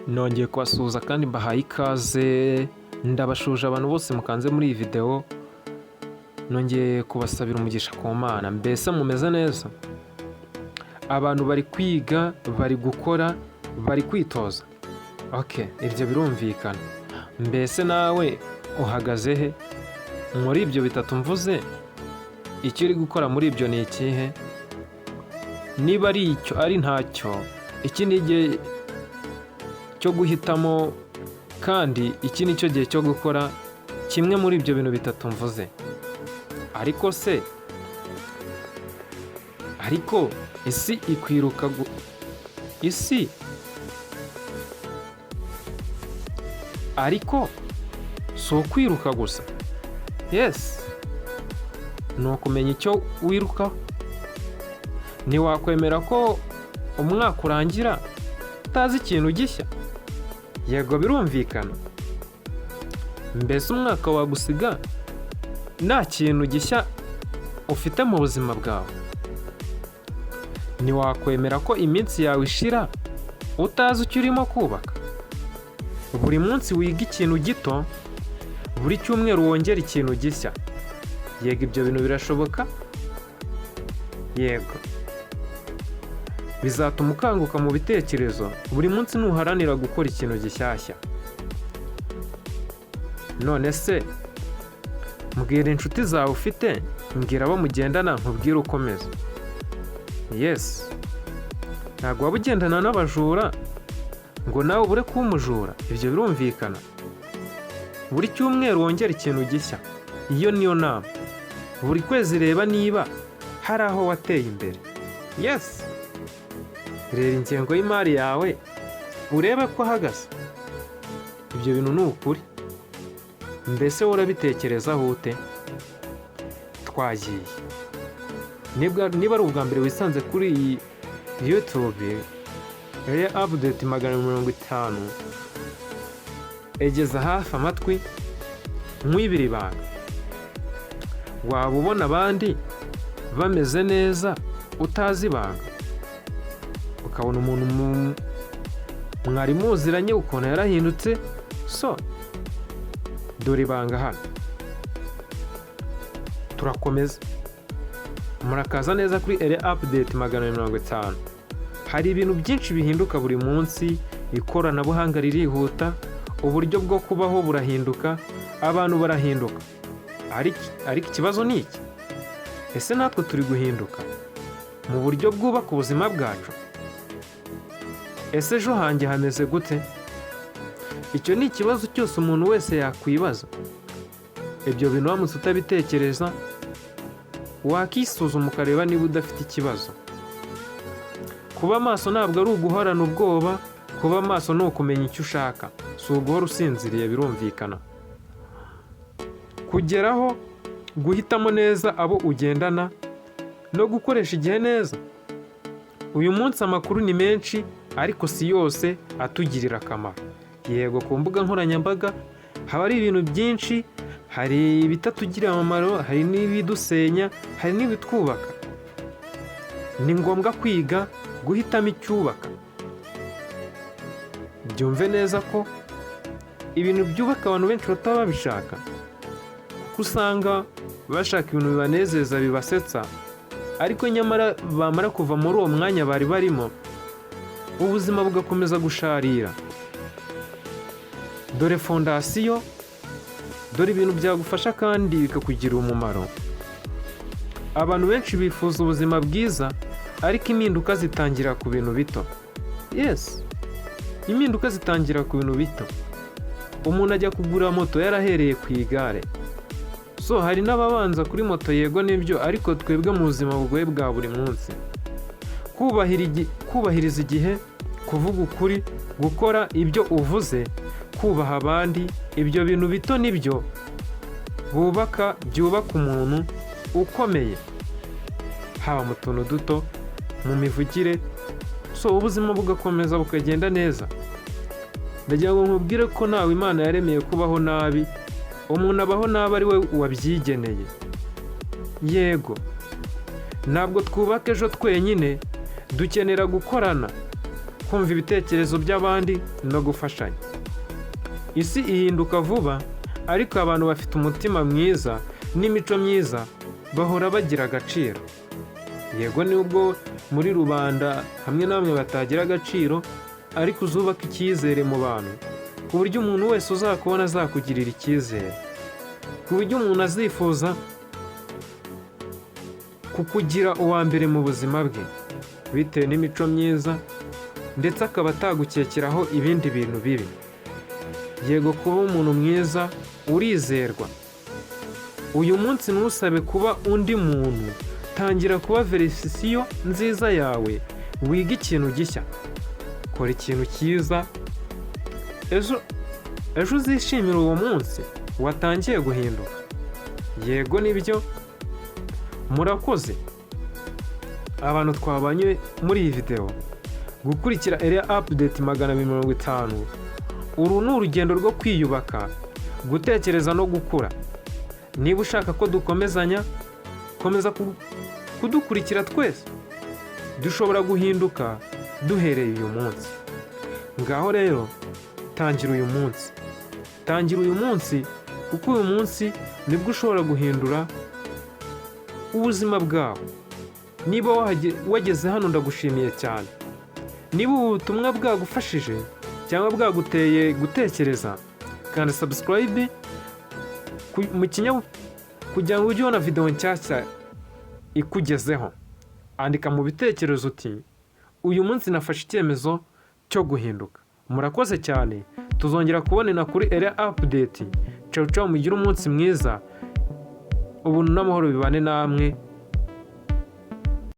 Nongeye kubasuhuza kandi mbahaye ikaze, ndabashuje abantu bose mukanze muri iyi videwo, nongeye kubasabira umugisha ku Mana. Mbese mumeze neza? Abantu bari kwiga, bari gukora, bari kwitoza. Ok, ibyo birumvikana. Mbese nawe uhagaze he? Muri ibyo bitatu mvuze, icyo uri gukora muri ibyo ni ikihe? Niba ari icyo ari ntacyo, iki ni igihe cyo guhitamo, kandi iki ni cyo gihe cyo gukora kimwe muri ibyo bintu bitatu mvuze. Ariko se, ariko isi ikwiruka, isi ariko si ukwiruka gusa, yes, ni ukumenya icyo wirukaho. Ntiwakwemera ko umwaka urangira utazi ikintu gishya? Yego, birumvikana. Mbese umwaka wagusiga nta kintu gishya ufite mu buzima bwawe? Ntiwakwemera ko iminsi yawe ishira utazi icyo urimo kubaka? Buri munsi wiga ikintu gito, buri cyumweru wongera ikintu gishya. Yego, ibyo bintu birashoboka. Yego, bizatuma ukanguka mu bitekerezo buri munsi nuharanira gukora ikintu gishyashya. None se mbwira inshuti zawe ufite, mbwira abo mugendana, nkubwire ukomeza. Yes, ntabwo waba ugendana n'abajura ngo nawe ubure kuba umujura, ibyo birumvikana. Buri cyumweru wongera ikintu gishya, iyo niyo nama. Buri kwezi reba niba hari aho wateye imbere. Yes, reba ingengo y'imari yawe urebe ko ahagaze. Ibyo bintu ni ukuri. Mbese wowe urabitekerezaho ute? Twagiye. Niba ari ubwa mbere wisanze kuri iyi YouTube ya Update 250, egeza hafi amatwi nkwibira ibanga. Waba ubona abandi bameze neza utazi ibanga, ukabona umuntu mwari muziranye ukuntu yarahindutse. So dore ibanga hano, turakomeza. Murakaza neza kuri ere Update 250. Hari ibintu byinshi bihinduka buri munsi, ikoranabuhanga ririhuta, uburyo bwo kubaho burahinduka, abantu barahinduka. Ariko ikibazo ni iki: ese natwe turi guhinduka mu buryo bwubaka ubuzima bwacu? Ese ejo hanjye hameze gute? Icyo ni ikibazo cyose umuntu wese yakwibaza. Ibyo bintu uramutse utabitekereza, wakisuzuma ukareba niba udafite ikibazo. Kuba maso ntabwo ari uguhorana ubwoba, kuba maso ni ukumenya icyo ushaka, si uguhora usinziriye, birumvikana. Kugeraho, guhitamo neza abo ugendana no gukoresha igihe neza. Uyu munsi amakuru ni menshi, ariko si yose atugirira akamaro. Yego, ku mbuga nkoranyambaga haba hari ibintu byinshi, hari ibitatugirira umumaro, hari n'ibidusenya, hari n'ibitwubaka. Ni ngombwa kwiga guhitamo icyubaka. Byumve neza ko ibintu byubaka abantu benshi bataba babishaka, kuko usanga bashaka ibintu bibanezeza, bibasetsa, ariko nyamara bamara kuva muri uwo mwanya bari barimo, ubuzima bugakomeza gusharira. Dore fondasiyo, dore ibintu byagufasha kandi bikakugirira umumaro. Abantu benshi bifuza ubuzima bwiza, ariko impinduka zitangira ku bintu bito. Yes, impinduka zitangira ku bintu bito. Umuntu ajya kugura moto yarahereye ku igare. So hari n'ababanza kuri moto, yego nibyo, ariko twebwe mu buzima bugoye bwa buri munsi, kubahiriza igihe, kuvuga ukuri, gukora ibyo uvuze, kubaha abandi, ibyo bintu bito nibyo bubaka, byubaka umuntu ukomeye, haba mu tuntu duto, mu mivugire. So ubuzima bugakomeza bukagenda neza. Ndagira ngo nkubwire ko ntawe Imana yaremeye kubaho nabi. Umuntu abaho nabi ari we wabyigeneye. Yego, ntabwo twubaka ejo twenyine, dukenera gukorana. Kumva ibitekerezo by'abandi no gufashanya. Isi ihinduka vuba, ariko abantu bafite umutima mwiza n'imico myiza bahora bagira agaciro. Yego, nubwo muri rubanda hamwe na bamwe batagira agaciro, ariko uzubaka icyizere mu bantu, ku buryo umuntu wese uzakubona azakugirira icyizere, ku buryo umuntu azifuza kukugira uwa mbere mu buzima bwe bitewe n'imico myiza, ndetse akaba atagukekeraho ibindi bintu bibi. Yego, kuba umuntu mwiza urizerwa. Uyu munsi ntusabe kuba undi muntu, tangira kuba version nziza yawe. Wiga ikintu gishya, kora ikintu cyiza, ejo ejo uzishimira uwo munsi watangiye guhinduka. Yego, nibyo. Murakoze abantu twabanye muri iyi videwo gukurikira Area Update 250. Uru ni urugendo rwo kwiyubaka, gutekereza no gukura. Niba ushaka ko dukomezanya, komeza kudukurikira. Twese dushobora guhinduka duhereye uyu munsi. Ngaho rero tangira uyu munsi, tangira uyu munsi, kuko uyu munsi nibwo ushobora guhindura ubuzima bwawe. Niba wageze hano, ndagushimiye cyane. Niba ubu butumwa bwagufashije cyangwa bwaguteye gutekereza, kanda subscribe mu kugira ngo ujye ubona videwo nshyashya ikugezeho. Andika mu bitekerezo uti: "Uyu munsi nafashe icyemezo cyo guhinduka." Murakoze cyane, tuzongera kubonana kuri Area Update. Ciao ciao, mugire umunsi mwiza, ubuntu n'amahoro bibane namwe.